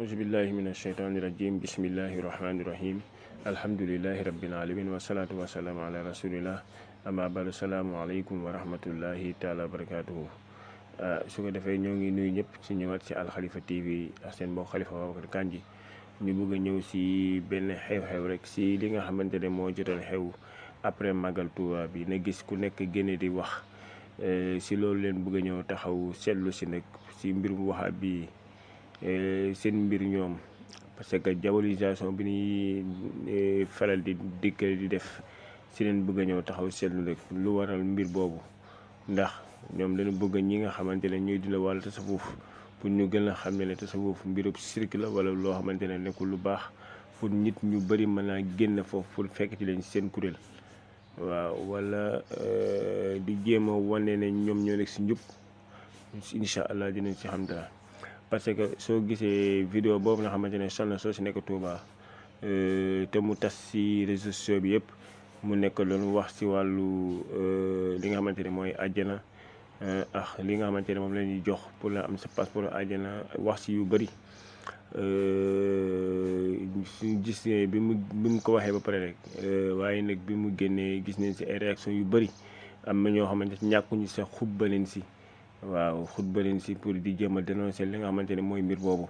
Auzubillahi minashaytani rajim. Bismillahi rahmani rahim. Alhamdulillahi rabbil alamin wa salatu wa salamu ala rasulillah. Amma ba'du. Salaamu aleykum wa rahmatullahi taala wa barakatuhu. Su ko defee ñoo ngi nuyu ñëpp ci ñëwaat ci Al Khalifa TV ak seen mbokk Khalifa Babacar Kandji. ñu bëgg a ñëw ci benn xew-xew rek ci li nga xamante ne moo jotoon xew après Magal Touba bi na gis ku nekk génne di wax ci loolu leen bëgg a ñëw taxaw seetlu ci nag ci mbirum waxa bi seen mbir ñoom, parce que diabolisation bi ñuy faral di dikkal di def ci leen bëgg a ñëw taxaw seetlu rek lu waral mbir boobu. ndax ñoom dañu bëgg ñi nga xamante ne ñuy dina wàllu tasawuf pour ñu gën a xam ne tasawuf mbirub cirque la wala loo xamante ne nekkul lu baax, pour nit ñu bëri mën a génn foofu pour fekk ci leen seen kuréel. waaw wala di jéem a wane ne ñoom ñoo nekk ci njub. incha allah dinañ ci xam dara, parce que soo gisee vidéo boobu nga xamante ne sonn soo ci nekk Touba te mu tas ci réseaux sociaux bi yëpp, mu nekk doon wax ci wàllu li nga xamante ne mooy àjjana ak li nga xamante ne moom la ñuy jox pour la am sa passeport àjjana, wax ci yu bëri. suñu gis bi mu ko waxee ba pare rek waaye nag bi mu génnee gis nañ ci ay réaction yu bëri. am na ñoo xamante ne ñàkkuñu sa xutba leen ci. waaw xutba leen ci pour di jéem a dénoncer li nga xamante ne mooy mbir boobu.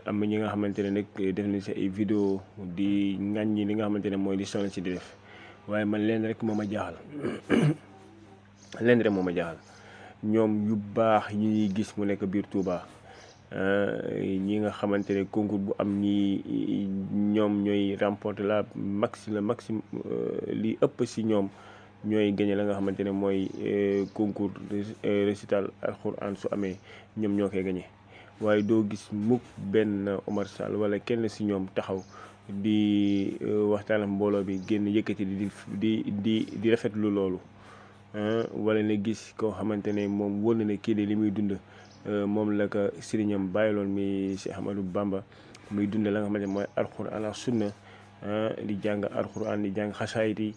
am na ñi nga xamante ne nag def nañ ci ay vidéo di ŋàññi li nga xamante ne mooy li sonn ci di def. waaye man leen rek moo ma jaaxal ñoom yu baax yi ñuy gis mu nekk biir Touba. ñi nga xamante ne concours bu am ñi ñoom ñooy remporter le maximum li ëpp ci ñoom ñooy gagné la nga xamante ne mooy concours récital alxuraan su amee ñoom ñoo koy gagné. waaye doo gis mukk benn Omar Sall wala kenn ci ñoom taxaw di waxtaan ak mbooloo bi génn yëkkati di rafetlu loolu. wala ne gis koo xamante ne moom wóor na ne kii de li muy dund moom la ko sëriñam bàyyiloon mi Cheikh Ahmadou Bamba muy dund la nga xamante ne mooy alxuraan ak sunna, di jàng alxuraan, di jàng xasaayit yi,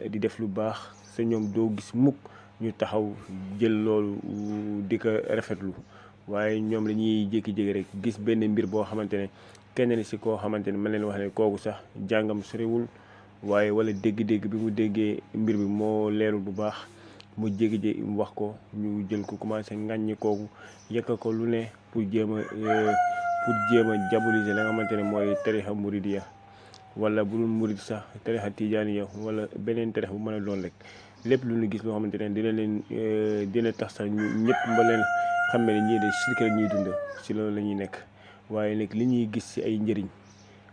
di def lu baax. sa ñoom doo gis mukk ñu taxaw jël loolu di ko rafetlu. waaye ñoom dañuy jékki-jékki rek gis benn mbir boo xamante ne kenn ni ci koo xamante ne mën leen wax ne kooku sax jàngam soriwul, waaye wala dégg-dégg bi mu déggee mbir bi moo leerul bu baax, mu jékki-jékki wax ko ñu jël ko commencé ŋàññi kooku yekk ko lu ne pour jéem a diaboliser la nga xamante ne mooy tarixa muridiya, wala bu dul murid sax tarixa tijaaniya wala beneen tarix bu mën a doon rek. lépp lu ñu gis loo xamante ne dina tax sax ñëpp ba leen xam ne ñii de cirque la ñuy dund, ci loolu la ñuy nekk. waaye nag li ñuy gis ci ay njëriñ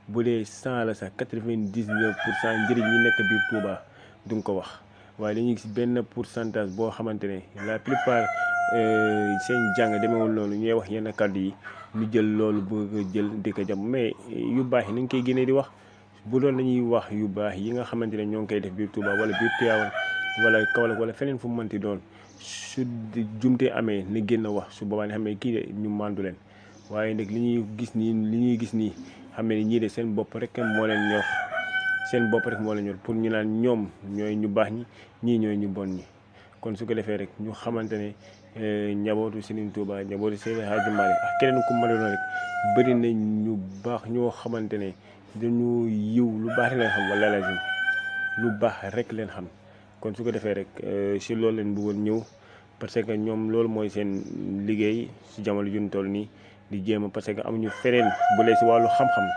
bu dee 100 la sax 99% njëriñ ñi nekk biir Touba du nga ko wax. waaye dañuy gis benn pourcentage boo xamante ne la plupart seen jàng demeewul noonu, ñooy wax yenn kàddu yi ñu jël loolu bëgg jël di ko jàmm. mais yu baax yi nañ koy génnee di wax. bu doon dañuy wax yu baax yi nga xamante ne ñoo ngi koy def biir Touba wala biir Tivaouane wala Kaolack wala feneen fu mu mënti doon, su jumte amee na génn wax. su boobaa ne xam ne kii de ñu màndu leen. waaye nag li ñuy gis nii xam ne ñii de seen bopp rek moo leen ñor. Pour ñu naan ñoom ñooy ñu baax ñii ñooy ñu bon ñi. kon su ko defee rek ñu xamante ne njabootu Serigne Touba, njabootu Seydi Hadji Malick ak keneen ku mën a doon rek bëri na ñu baax ñoo xamante ne dañu yiw lu baax rek leen xam, wala lazim lu baax rek leen xam. kon su ko defee rek ci loolu leen bëggoon ñëw, parce que ñoom loolu mooy seen liggéey ci jamono ju ñu toll nii di jéem a, parce que amuñu feneen bu lee ci wàllu xam-xam.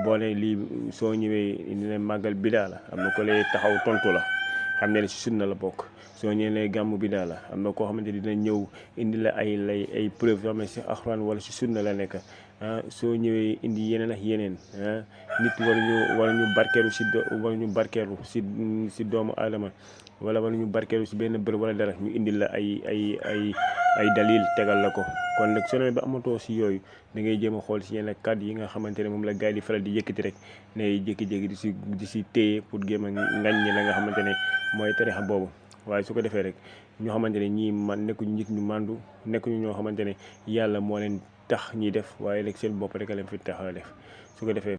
boo ne lii soo ñëwee indi leen màggal bidaa la, am na ko lay taxaw tontu la xam ne ci sunna la bokk. soo ñëwee lay gàmmu bidaa la, am na koo xamante ni dina ñëw indi la ay preuve yoo xam ne ci alxuraan wala ci sunna la nekk. soo ñëwee indi yeneen ak yeneen nit wala ñu barkeelu ci doomu aadama, wala ñu barkeelu ci benn bërëb wala dara, ñu indi la ay dalil tegal la ko. kon nag soo demee ba amatoo ci yooyu da ngay jéem a xool ci yenn kàddu yi nga xamante ne moom la gars yi di faral di yëkkati rek ne jékki-jékki di ci téye pour jéem a ŋaññi la nga xamante ne mooy tarixa boobu. waaye su ko defee rek ñoo xamante ne ñii nekkuñu nit ñu màndu, nekkuñu ñoo xamante ne yàlla moo leen tax ñuy def, waaye rek seen bopp rek a leen fi tax a def. su ko defee